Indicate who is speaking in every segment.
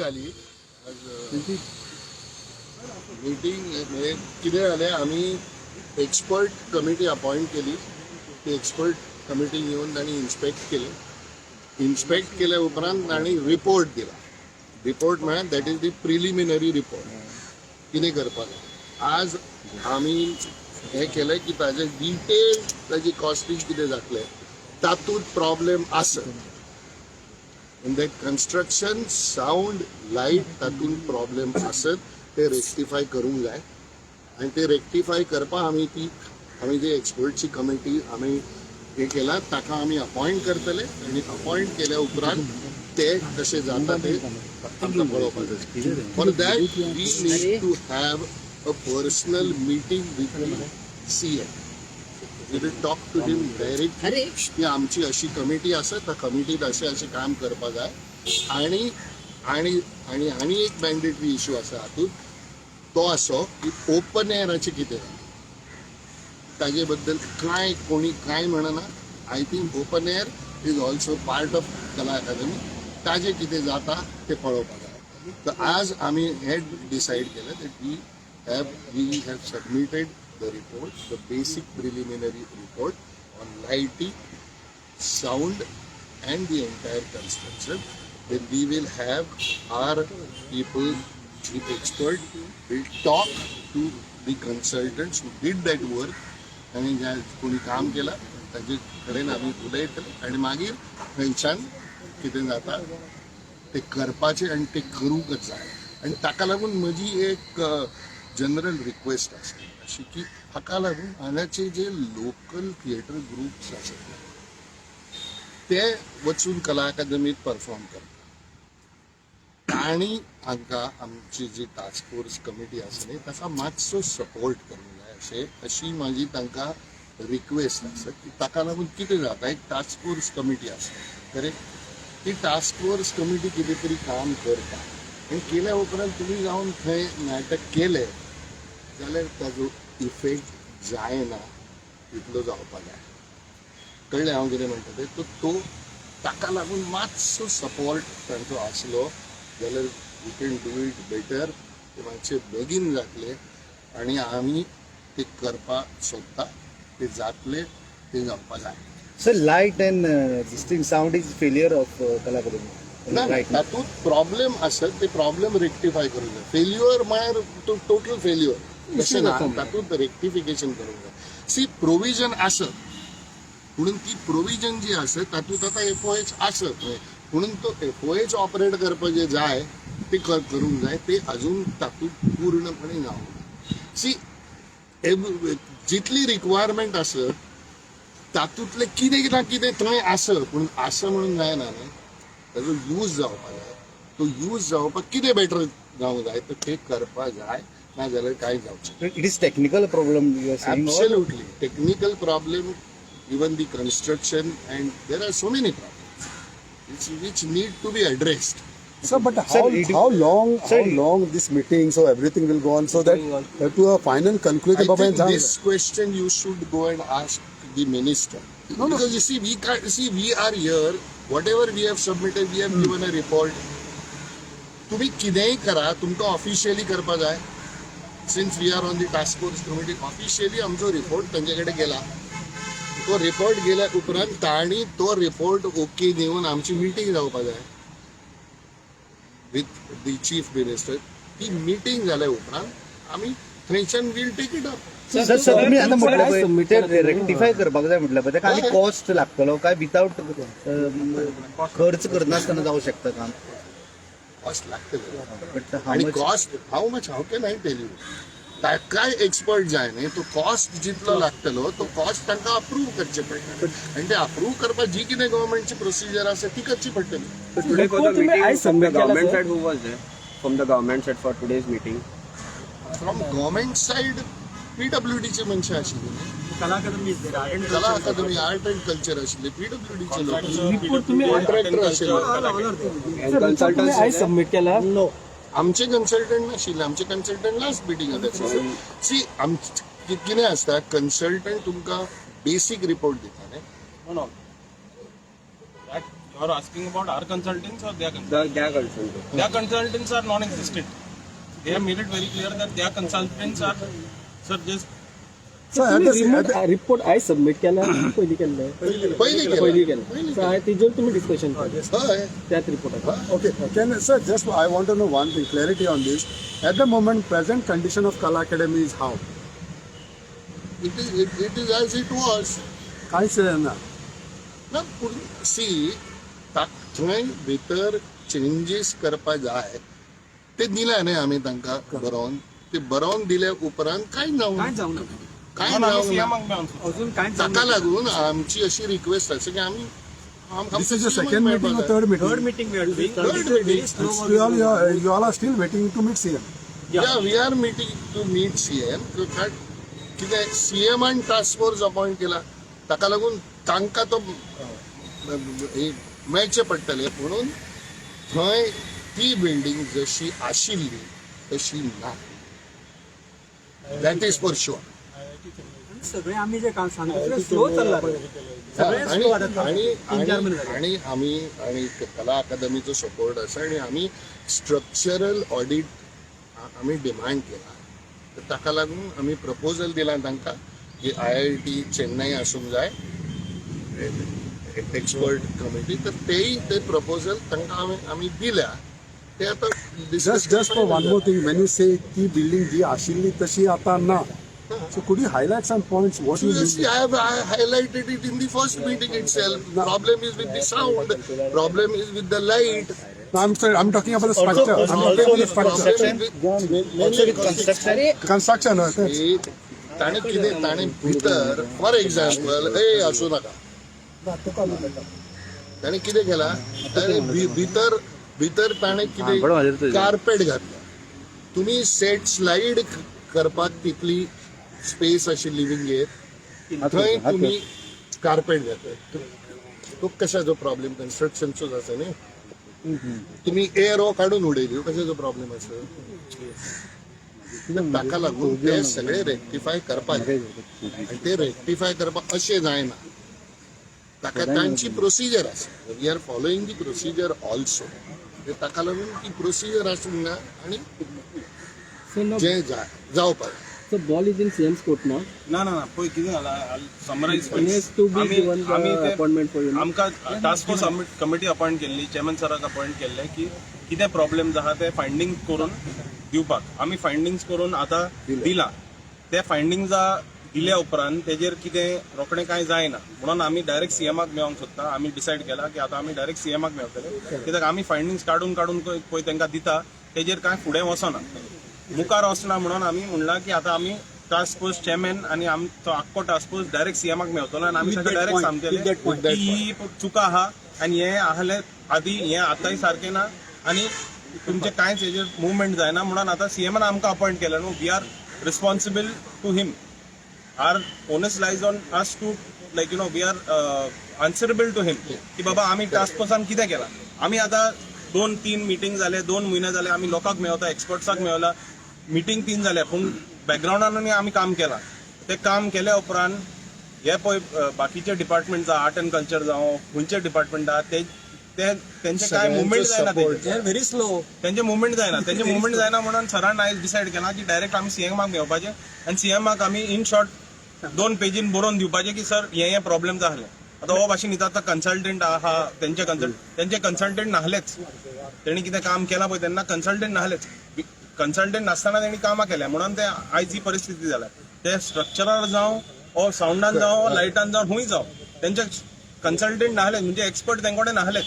Speaker 1: जाली आज मिटींग. म्हणजे कितें जालें, आमी एक्सपर्ट कमिटी अपॉयंट केली. ती एक्सपर्ट कमिटी येवन तांणी इन्स्पेक्ट केले. इन्स्पेक्ट केल्या उपरांत तांणी रिपोर्ट दिला. रिपोर्ट म्हळ्यार that is the preliminary report, कितें करपाक जाय. आज आमी हें केलें की ताजे डिटेल, ताजी कॉस्टींग कितें जातलें, तातूंत प्रॉब्लेम आसत in that construction, sound, light, तातूंत प्रॉब्लेम आसत ते रेक्टिफाय करूंक जाय. आनी ते रेक्टिफाय करपाक आमी ती आमी जी एक्सपर्टची कमिटी आमी हे केला, ताका आमी अपॉयंट करतले आनी अपॉयंट केल्या उपरांत ते कशें जाता ते आमकां पळोवपाक जाय. For that we need to have a personal meeting with the CM. We will talk to him directly की आमची अशी कमिटी आसा, त्या कमिटीत अशें अशें काम करपाक जाय. आणि आणि आणि आनी एक मॅन्डेटरी इश्यू आसा हातूंत, तो असो की ओपन एअराचें कितें जालें, ताजे बद्दल कांय कोणी कांय म्हणना. I think open air is also part of Kala Akademi. ताजें कितें जाता तें पळोवपाक जाय. तर आज आमी हें डिसायड केलें that we have submitted the report, the basic preliminary report on lighting, sound and the entire construction. Then we will have our people, the expert will talk to the consultants who did that work. आनी ज्या कोणी काम केलां ताजे कडेन आमी उलयतले आनी मागीर थंयच्यान कितें जाता ते करपाचें आनी ते करूंकच जाय. आनी ताका लागून म्हजी एक जनरल रिक्वेस्ट आसा अशी की हाका लागून हांगाचे जे लोकल थिएटर ग्रुप्स आसात ते वचून कला अकादमीत परफॉर्म करतात. तांणी हांकां आमची जी टास्क फोर्स कमिटी आसा न्ही, ताका मातसो सपोर्ट करूंक जाय अशें, अशी म्हाजी तांकां रिक्वेस्ट आसा. की ताका लागून कितें जाता, एक टास्क फोर्स कमिटी आसा, करेक्ट? ती टास्क फोर्स कमिटी कितें तरी काम करता आनी केल्या उपरांत तुमी जावन थंय नाटक केलें जाल्यार ताजो इफेक्ट जायना तितलो जावपा जाय. कळ्ळें हांव कितें म्हणटा तें? तो तो ताका लागून मातसो सपोर्ट तांचो आसलो जाल्यार we can do it better. ते मातशे बेगीन जातले आनी आमी ते करपाक सोदता, ते जातले, ते जावपा जाय.
Speaker 2: Sir, light and this thing, sound is failure of Kala Akademi
Speaker 1: ना.
Speaker 2: right now.
Speaker 1: तातूंत प्रॉब्लेम आसत ते प्रॉब्लेम रेक्टिफाय करूंक जाय. फेल्युअर म्हळ्यार टोटल फेल्युअर तशें ना, तातूंत रेक्टिफिकेशन करूंक जाय. सी, प्रोविजन आसत म्हणून ती प्रोविजन जी आसत तातूंत आतां एफओएच आसत, म्हणून तो एफओएच ऑपरेट करपाक जे जाय ते करूंक जाय. ते अजून तातूंत पूर्णपणे जावंक ना. सी, जितली रिक्वायरमेंट आसत तातूंतलें कितें ना कितें थंय आसत, पूण आसा म्हणून जायना न्ही. ताजो यूज जावपा जाय. तो यूज जावपाक कितें बेटर जावंक जाय, तर ते करपा जाय, ना जाल्यार कांय जावचें.
Speaker 2: It is technical problem you are saying?
Speaker 1: Absolutely. Technical problem, even the construction, and there are so many problems which need to be addressed.
Speaker 3: Sir, but
Speaker 2: Sir,
Speaker 3: how how long
Speaker 2: Sir,
Speaker 3: how long this meeting, so everything will go on, so that to a final conclusion?
Speaker 1: I
Speaker 3: Baba,
Speaker 1: think this question you should go and ask the minister.
Speaker 3: No.
Speaker 1: Because you see, we can't see, we are here, whatever we have submitted, we have given a report. तुम्ही कितेंय करा, तुमकां officially करपा जाय. Since we are on the task force committee, officially आमचो report तांचे कडेन गेला. तो रिपोर्ट गेल्या उपरांत तांणी तो रिपोर्ट ओके दिवन आमची मिटींग जावपा जाय विथ the chief मिनिस्टर. ती मिटींग जाल्या उपरांत आमी थंयच्यान we'll take it up.
Speaker 2: Sir, sir, तुम्ही आता म्हटलं पळय, ते रेक्टिफाय करपाक जाय म्हटलं पळय, ताका आनी कॉस्ट लागतलो काय विदाउट खर्च करनासतना जावं शकता काम?
Speaker 1: कॉस्ट लागतले.
Speaker 2: बट
Speaker 1: आणि cost how much, how can I tell you? ताकाय एक्सपर्ट जाय न्ही. तो कॉस्ट जितलो लागतलो तो कॉस्ट तांकां अप्रूव करचे पडटले आनी ते अप्रूव करपाक जी कितें गव्हर्मेंटची प्रोसिजर आसा ती करची पडटली.
Speaker 4: So today for the
Speaker 5: Report तुम्ही
Speaker 4: meeting
Speaker 5: आज
Speaker 4: from the
Speaker 5: submit केला,
Speaker 4: government
Speaker 5: sir?
Speaker 4: side, who was there? From the government side for today's meeting.
Speaker 1: From government side पीडब्ल्यूडीचे मनशां आशिल्ली न्ही.
Speaker 6: Kala Akademi is there. Art and
Speaker 1: Kala Akademi, art and culture आशिल्ले, पीडब्ल्यूडीचे लोक,
Speaker 5: report तुम्ही
Speaker 1: contractor आशिल्ले.
Speaker 4: And
Speaker 5: sir, report तुम्ही
Speaker 4: consultants
Speaker 5: आज submit केला?
Speaker 1: आमचे कन्सल्टंट नाशिल्ले. आमचे कन्सल्टंट लास्ट मिटींग सी, कितें आसता, कन्सल्टंट तुमकां बेसीक रिपोर्ट दिता न्ही.
Speaker 6: No. That You are asking about our consultants or their consultants?
Speaker 4: Their consultants.
Speaker 6: Their consultants are non-existent. They have made it very clear that their consultants are, sir, just
Speaker 3: Sir, at the, at the,
Speaker 5: report I submit केला पयलीं केल्ले
Speaker 1: पयलीं केला.
Speaker 5: पयलीं केला, so हांवें तेजेर तुमी डिस्कशन केलें
Speaker 1: हय.
Speaker 5: त्याच रिपोर्टाचेर.
Speaker 3: Okay, can sir, just I want to know one thing, clarity on this. At the moment, present condition of Kala Academy is how?
Speaker 1: It is as it was.
Speaker 3: कांयच ना.
Speaker 1: ना, पूण सी, थंय भितर चेंजीस करपा जाय ते दिल्या न्ही आमी तांकां बरोवन. ते बरोवन दिले उपरांत कांय जावंक, कांय
Speaker 6: म्हणून आमी
Speaker 1: जावंक ना.
Speaker 6: सीएमाक मेळोन सोदता.
Speaker 1: ताका लागून आमची अशी रिक्वेस्ट आसा की आमी
Speaker 3: This is your second meeting or third meeting?
Speaker 7: Third meeting we are doing.
Speaker 1: Third meeting.
Speaker 3: You all are still waiting to meet CM.
Speaker 1: Yeah, we are meeting to meet CM. कितें, सीएमान task force appoint केला, ताका लागून तांकां तो मेळचें पडटलें. म्हणून थंय ती बिल्डींग जशी आशिल्ली तशी ना, that is for sure.
Speaker 7: सगळे आम्ही जे काम सांगतो ते स्लो चालला.
Speaker 1: आणि आणि आणि आणि आमी आणि कला अकादमीचो सपोर्ट आसा आणि आमी स्ट्रक्चरल ऑडिट आमी डिमांड केला. तर ताका लागून आमी प्रपोजल दिला तांकां की आयआयटी चेन्नई आसूंक जाय एक्सपर्ट कमिटी. तर तेय ते प्रपोजल तांकां आमी दिल्या. ते आतां
Speaker 3: Just for one more thing, when you say ती building जी आशिल्ली तशी आता ना, so could you highlight some points? What you
Speaker 1: Yes,
Speaker 3: mean?
Speaker 1: I have I highlighted it in the first meeting itself. Problem is with the sound. Problem is with the light.
Speaker 3: No, I'm sorry, I'm talking about the structure. I'm talking about the structure.
Speaker 1: Problem is with
Speaker 2: Also with construction.
Speaker 3: Construction, okay.
Speaker 1: ताणें कितें, ताणें भितर for example, ए आसूं नाका, ताणें कितें केलां, ताणें भितर भितर ताणें कितें कार्पेट घातला. तुमी सेट स्लायड करपाक तितली स्पेस आशिल्ली विंगेर, थंय तुमी कार्पेट घातला. तो कशाचो प्रॉब्लेम? कन्स्ट्रक्शनचोच आसा न्ही. तुमी एअर काडून उडयली, कशाचो प्रॉब्लेम आसा? ताका लागून ते सगळे रेक्टिफाय करपाक जाय आनी ते रेक्टिफाय करपाक अशें जायना. ताका तांची प्रोसिजर आसा. We are following the procedure also. ताका लागून ती प्रोसिजर आसूंक ना आनी जे जावपाक जाय.
Speaker 5: So ball is in CM's court ना?
Speaker 6: ना ना ना, पळय कितें जाला, समरायज.
Speaker 5: He has to be given the appointment for you.
Speaker 6: आमकां टास्क फोर्स कमिटी अपॉयंट केल्ली, चेअरमॅन सराक अपॉयंट केल्ले की कितें प्रॉब्लेम आहा ते फायंडींग करून दिवपाक. आमी फायंडिंग्स करून आतां दिला. ते फायंडिंग्सा दिल्या उपरांत तेजेर कितें रोखडें कांय जायना म्हणून आमी डायरेक्ट सीएमाक मेळोंक सोदता. आमी डिसायड केला की आतां आमी डायरेक्ट सीएमाक मेळटले, कित्याक आमी फायंडिंग्स काडून काडून पळय तांकां दिता, तेजेर कांय फुडें वचना, मुखार वचना. म्हणून आमी म्हणलां की आतां आमी टास्क फोर्स चेअरमॅन आनी आमचो आख्खो टास्क फोर्स डायरेक्ट सीएमाक मेळटलो आनी आमी ताका डायरेक्ट सांगतले की ही चुका आहा आनी हें आहलें आदी, हें आतांय सारकें ना आनी तुमचें कांयच हेजेर मुवमेंट जायना. म्हणून आतां सीएमान आमकां अपॉयंट केला न्हू, we are responsible to him. Our onus lies on us to, like, we are answerable to him की बाबा आमी टास्क फोर्सान कितें केलां. आमी आतां 2-3 मिटींग जाले, 2 म्हयने जाले, आमी लोकांक मेळता, एक्सपर्ट्साक मेळला. मिटींग 3 जाल्या, पूण बॅकग्रावंडान आमी काम केलां. ते काम केल्या उपरांत हे पळय बाकीचे डिपार्टमेंट जावं, आर्ट अँड कल्चर जावं, खंयचे डिपार्टमेंट आहा ते ते तेंचे काय मुवमेंट जायना तेजेर.
Speaker 7: Very slow.
Speaker 6: तेंचे मुवमेंट जायना, तेंचे मुवमेंट जायना. म्हणून सरान आयज डिसायड केलां की डायरेक्ट आमी सीएमाक मेळपाचें आनी सीएमाक आमी इन शॉर्ट 2 पेजीन बरोवन दिवपाचें की सर, हे हे प्रॉब्लेम जाले. आतां हो भाशेन आतां कन्सल्टंट आहा, तेंचे कन्सल्टंट नाहलेच. तेणी कितें काम केलां पळय तेन्ना कन्सल्टंट नाहलेच. कन्सल्टंट नासतना तेणी कामां केल्या म्हणून ते आयज ही परिस्थिती जाल्या. ते स्ट्रक्चरार जावं ओ सावंडान जावं, लायटान जावं, खूंय जावं, तेंचे कन्सल्टंट नाहलेच, म्हणजे एक्सपर्ट तेंचे कडेन नाहलेच.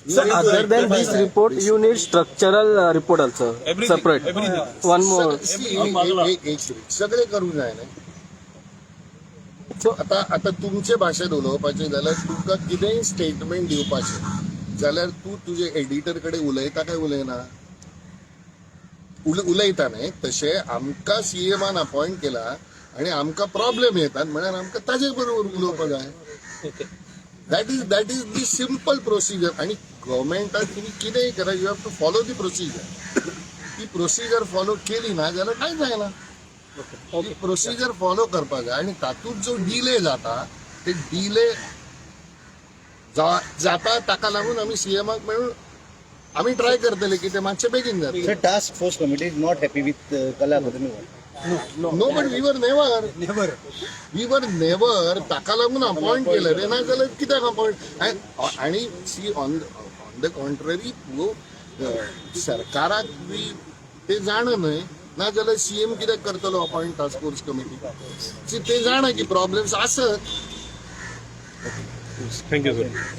Speaker 5: Sir, other than this report, you need structural report also.
Speaker 6: Everything,
Speaker 5: separate.
Speaker 6: Everything.
Speaker 5: One more.
Speaker 1: See, एक एक मिनिट. सगळे करूंक जायना. आता आता तुमचे भाशेत उलोवपाचें जाल्यार, तुमकां कितेंय स्टेटमेंट दिवपाचें जाल्यार तूं तुजे एडिटर कडेन उलयता काय उलयना? उलयता न्ही? तशें आमकां सीएमान अपॉयंट केला आनी आमकां प्रॉब्लेम येतात म्हळ्यार आमकां ताजे बरोबर उलोवपाक जाय. That is the simple procedure. आनी गव्हर्मेंटान तुमी कितेंय करा, you have to follow the procedure. ती प्रोसिजर फॉलो केली ना जाल्यार कांय जायना. ती प्रोसिजर फॉलो करपाक जाय आनी तातूंत जो डिले जाता ते डिले जाता ताका लागून आमी सीएमाक मेळून आमी ट्राय करतले की ते मातशे बेगीन जातले.
Speaker 2: Sir, task force committee is not happy with Kala Academy.
Speaker 1: No, but we were never.
Speaker 7: Never.
Speaker 1: We were never. ताका लागून अपॉइंट केलं रे, ना जाल्यार कित्याक अपॉइंट? आणि see, on the contrary, सरकाराक बी ते जाणा न्हय, ना जाल्यार सीएम कित्याक करतलो अपॉइंट टास्क फोर्स कमिटी? ते जाणा की प्रॉब्लेम्स आसत.
Speaker 6: Thank you sir.